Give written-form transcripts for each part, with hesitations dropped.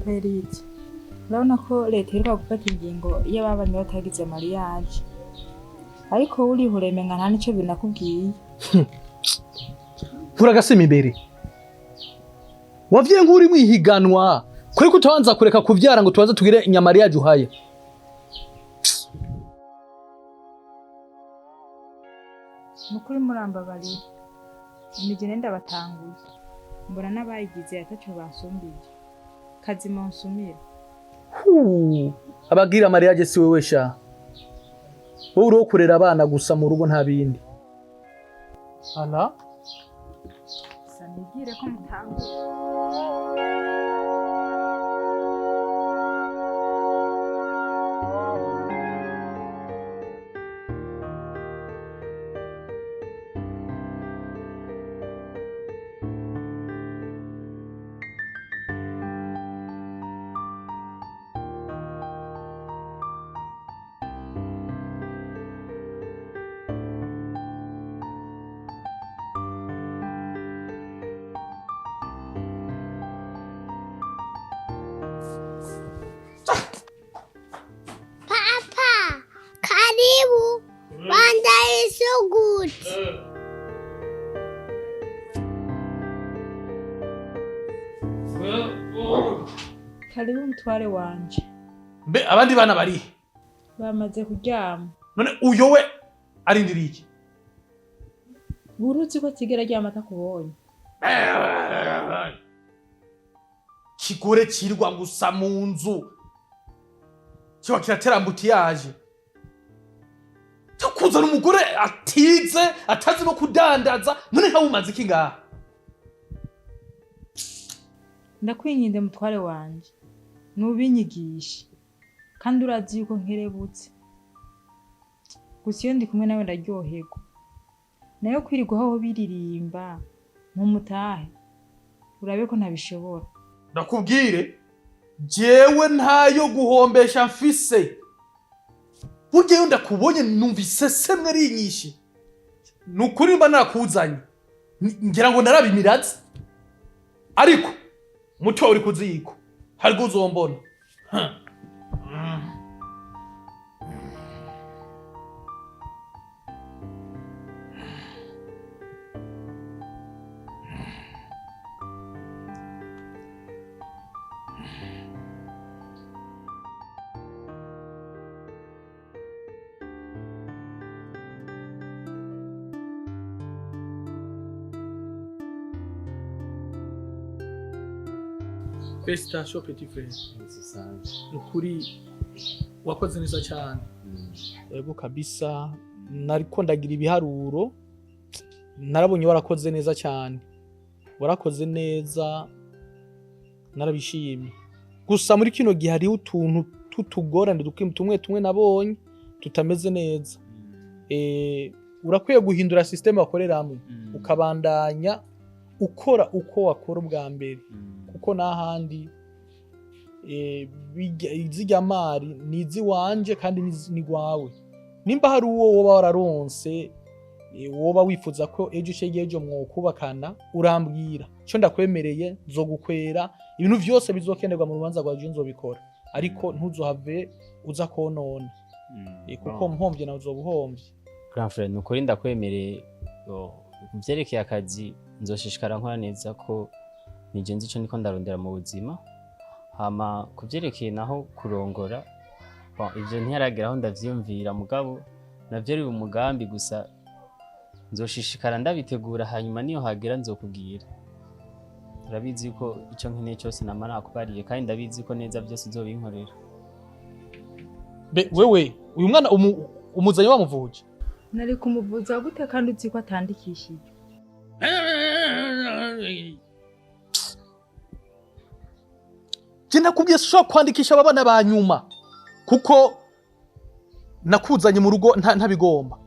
Perite, urabona ko leta iheruka gufata ingingo y'ababanye batagize mariage, ariko wowe urihuremenga nta nico binakubwiye. Nkura imbere wavye nk'uri mwihiganwa kuri kutabanza kureka kuvyara ngo tubanze tugire inyamariya uhaya. Nukuri murambabariye, imigene ndabatanguye mbona n'abayigize ataco basumbiye kazima nsumira. Abagira mariage si wewe sha, wowe uriho kurera abana gusa mu rugo nta bindi. Ala sanigire ko mutanguye. Papa, karibu. Wanda is so good. Karibu mutware wanje. Mbe abandi bana bari bamaze kuryama. None uyo we arindiriye iki? Uruzi ko atigera aryama atakubonye. Kigore cirwa gusa mu nzu kiba kiratera ambutiyaje cyo kuzana umugore atize atazi no kudandaza, none nkawe umaze iki ngaha? Ndakwinginze mutware wanje, nubinyigishe kandi urazi yuko nkerebutse. Gusa iyo ndi kumwe nawe ndaryoherwa, nayo kwirirwa aho biririmba mumutahe urabe ko ntabishobora. Ndakubwire jewe ntayo guhombesha mfise, burya iyo ndakubonye numvise semwe rinyishe. Nukuri mba nakuzanye ngira ngo narabimiraze, ariko muto uri kuziko hariko uzombona. Félicitations petit frère. Nukuri wakoze neza cyane. Yego kabisa, nariko ndagira ibiharuro narabonye warakoze neza cyane. Warakoze neza narabishimye. Gusa muri kino gihe hariho utuntu tutugorane tumwe tumwe nabonye tutameze neza. Urakwiye guhindura system wakoreramwe, ukabandanya ukora uko wakora ubwa mbere, kuko n'ahandi izirya mari ni iziwanje kandi ni gwawe. Nimba hari uwo woba wararonse, woba wifuza ko ejo canke ejo mwokubakana, urambwira. Ico ndakwemereye nzogukwera, ibintu vyose bizokenerwa mu rubanza rwawe nzobikora, ariko ntuzohave uza konona. Kuko mpombye nawe uzoba uhombye. Grand frère, nukuri ndakwemereye kuvyerekeye akazi nzoshishikara nkora neza ko nije nzi ico niko ndarondera mu buzima. Hama kuvyerekeye naho kurongora, bon, ivyo ntiharagera aho ndavyiyumvira, mugabo navyo ari umugambi gusa nzoshishikara ndabitegura, hanyuma niyo hagera nzokubwira. Urabizi ko ico nkeneye cose nama nakubariye, kandi ndabizi ko neza vyose uzobinkorera. Be wewe uyu mwana umuzanye wamuvuje? Nari kumuvuza gute kandi uzi ko atandikishije? Je nakubwiye sinshobora kwandikisha aba bana ba nyuma kuko nakuzanye mu rugo ntabigomba.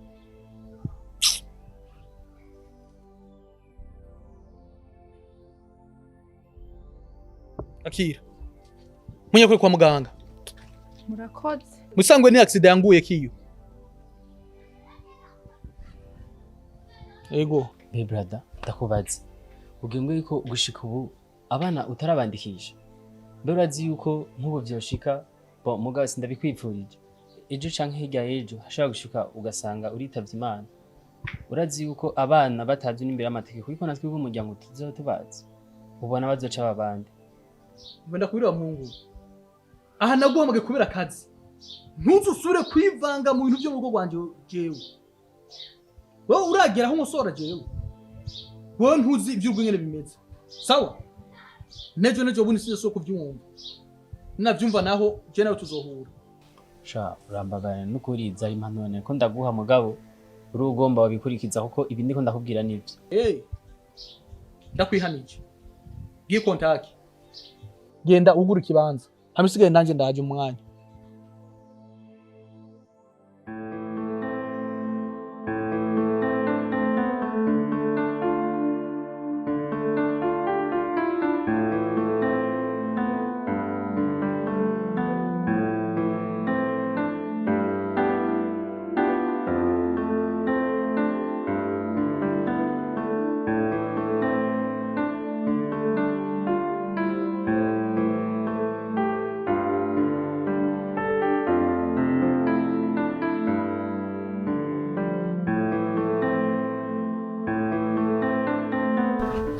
Akira munyakwe kwa muganga. Murakoze. Musangwe ni accident yanguye kiyo. Ego. Hey brother, ndakubaza. Ugiye ngo yuko gushika ubu abana utarabandikisha. Mbe urazi yuko nk'ubu vyoshika, bon, mugabo sindabikwipfurije, ejo canke hirya y'ejo hashobora gushika ugasanga uritavye Imana. Urazi yuko abana batavye n'imbere y'amategeko, yuko natwe b'umuryango tuzoba tubazi, ubona bazoca babande. Wenda kubira mungu aha naguhamagaye kubera akazi, ntuzusubire kwivanga mu bintu byo mu rugo rwanje. Jewe wowe uragera aho umusora, jewe wowe ntuzi iby'urugo nyene bimeze. Sawa, nejo nejo bundi sinzi so kuvyumva, navyumva naho je nawe tuzohura. Sha, urambagana n'ukuri, zari impanuro ko ndaguha, mugabo uri ugomba wabikurikiza, kuko ibi ndiko ndakubwira nivyo. Hey, ndakwihanije ngiye kontaki, genda ugura ikibanza hamwe isigaye nanje ndaje umwanya.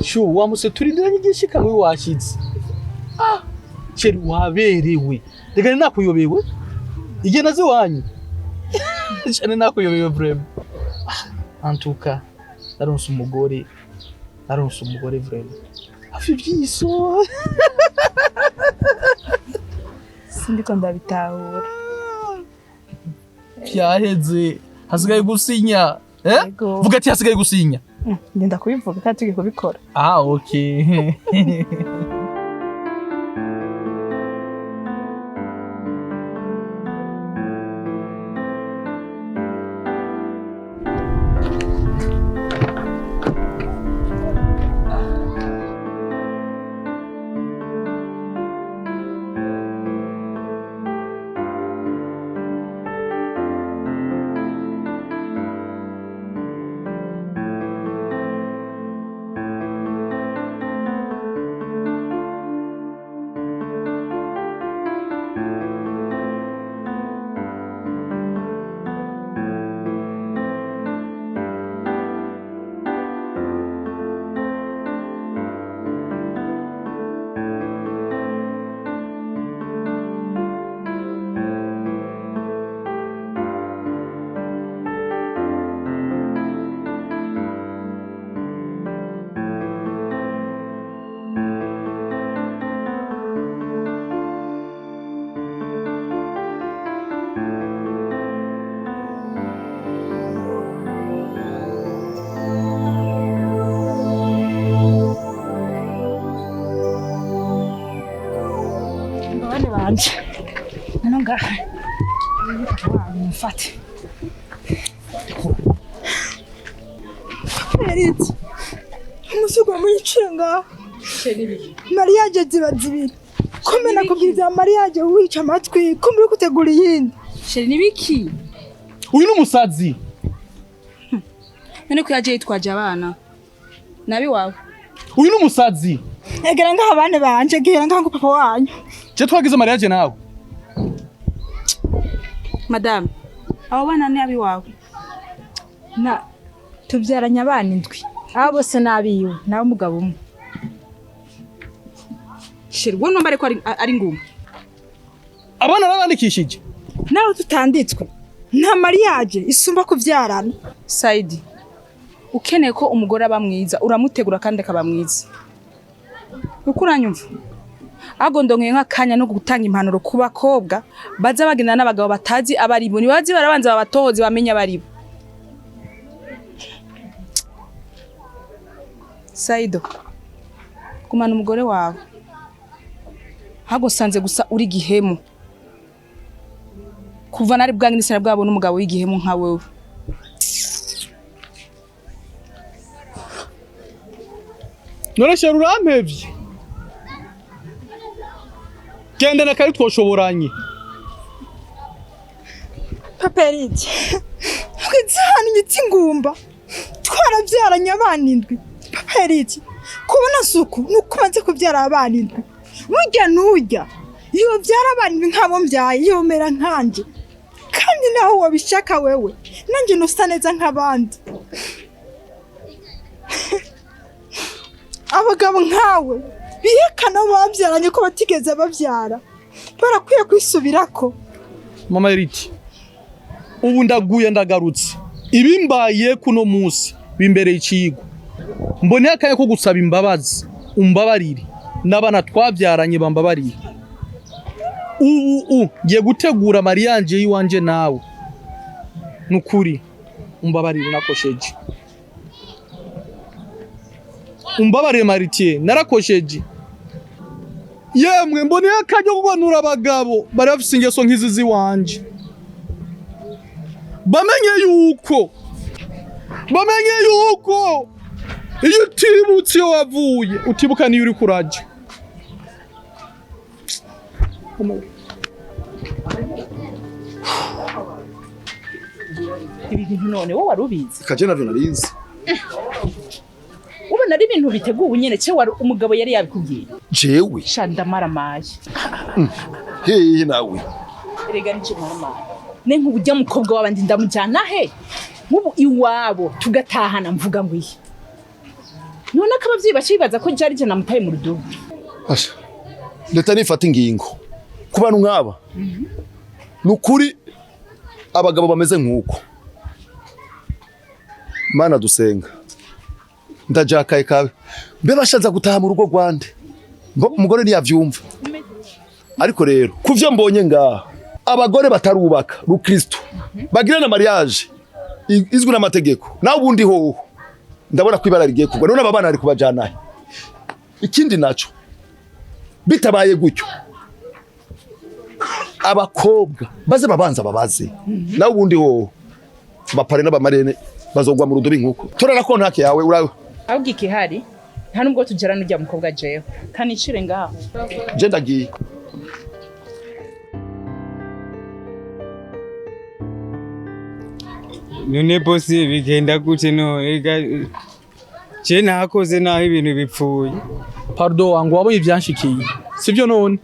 Shu wamuse turindiranye igishika ngo washitse. Ah, chéri waberewe. Reka nakuyobewe. Igihe nazi wanyu. Cyane nakuyobewe vraiment. Ah, en tout cas, naronse umugore. Naronse umugore vraiment. Hafi ibyiso. Sindiko ndabitahura. Byaheze. Hasigaye gusinya. Eh? Yego. Vuga ati hasigaye gusinya. Ngenda kubivuga kandi tugiye kubikora. Ah, okay. Mbabane banje. Nano ngaha. Mfate. Erit, umusigo mwicaye ngaho. Mariage ziba zibiri. Kumbe nakubwira ibya mariage wica amatwi, kumbe uri gutegura iyindi. Chéri, nibiki? Uyu ni umusazi. None ko yaje yitwaje abana. Nabi wawe. Uyu ni umusazi. Egera ngaho abana banje, gera ngaho ngo papa wanyu. Je twagize mariage nawe. Madame, abo bana ni abi wawe. Na tubyaranye abana indwi. Abo bose nabiwe, nawe umugabo umwe. Chéri, wowe numva ariko ari nguma. Abana babandikishije. Nawe tutanditswe. Nta mariage isumba kuvyarana. Saidi, ukeneye ko umugore aba mwiza, uramutegura kandi akaba mwiza. Uko uranyumva? Agondonke nk'akanya no gutanga impanuro ku bakobwa baza bagenda n'abagabo batazi abaribo, nibazi barabanza babatohoze bamenye abaribo. Saido, gumana umugore wawe. Hagosanze gusa uri gihemu. Kuva nari bwange nisana bwabo n'umugabo w'igihemu nka wewe. None chéri urampevye. Genda na kari twoshoboranye. Papa Erit, twizahana igiti ngumba. Twarabyaranye abana indwi. Papa Erit, kubona suku ni uko umaze kubyara abana indwi. Burya nurya iyo byara abana nk'abo mbyaye, yomera nkanje. Kandi naho wabishaka wewe, nanjye ntusa neza nk'abandi. Abagabo nkawe bihekana babyaranye ko batigeze babyara, barakwiye kwisubirako. Mama Eriti, ubu ndaguye ndagarutse. Ibimbaye kuno munsi bimbereye icigwa. Mboneye akanya ko gusaba imbabazi, umbabarire n'abana twabyaranye bambabarire. Ubu ngiye gutegura mariage y'iwanje nawe. Nukuri umbabarire nakosheje. Umbabarire Maritier, narakosheje. Yemwe mboneye akanya ko guhanura abagabo bari bafise ingeso nk'izi ziwanje. Bamenye yuko iyo utibutse iyo wavuye utibuka niyo uri kuraja. Ibi bintu none wowe wari ubizi? Kaje navyo narizi. Ubona ari ibintu biteguwe nyene ce wari umugabo yari yabikubwiye? Jewe Sha ndamaramaye. Hehe nawe. Erega ni maramaye. Ne nk'ubujya mukobwa w'abandi ndamujyana he? Nk'ubu iwabo tugatahana mvuga ngo iyi. None ko abavyeyi bacibaza ko jari je namutaye mu rudubu. Asha. Leta nifata ingingo. Ku bantu nk'aba. Nukuri abagabo bameze nk'uko. Mana dusenga. Ndajakaye kabe. Mbe bashaza gutaha mu rugo rwande. Umugore ntiyavyumva. Ariko rero kuvyo mbonye ngaha abagore batarubaka rukristo bagira na mariage izwi n'amategeko, nawe ubundi hoho ndabona ko ibara rigiye kugwa. None aba bana ari kubajana he? Ikindi naco bitabaye gutyo abakobwa baze babanza babaze, nawe ubundi hoho bapare n'abamarene bazogwa mu rudubi nkuko. Torera ko ntake yawe urawe. Ahubwo ikihari nta nubwo tugerana ujya mukobwa jewe kanicire ngaho. Je ndagiye. None bosi bigenda gute none? Je nakoze naho ibintu bipfuye. Pardon wangu, wabonye ibyanshikiye. Sivyo none?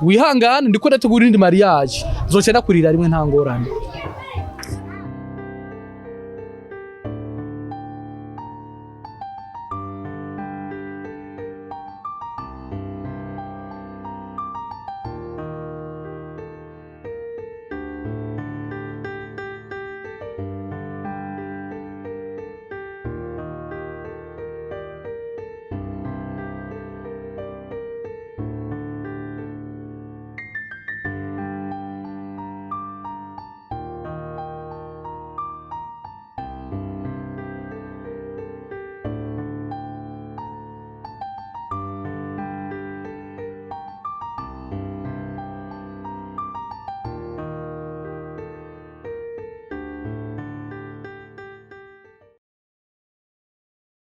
Wihangane ndiko ndategura indi mariage. Nzoca ndakurira rimwe nta ngorane.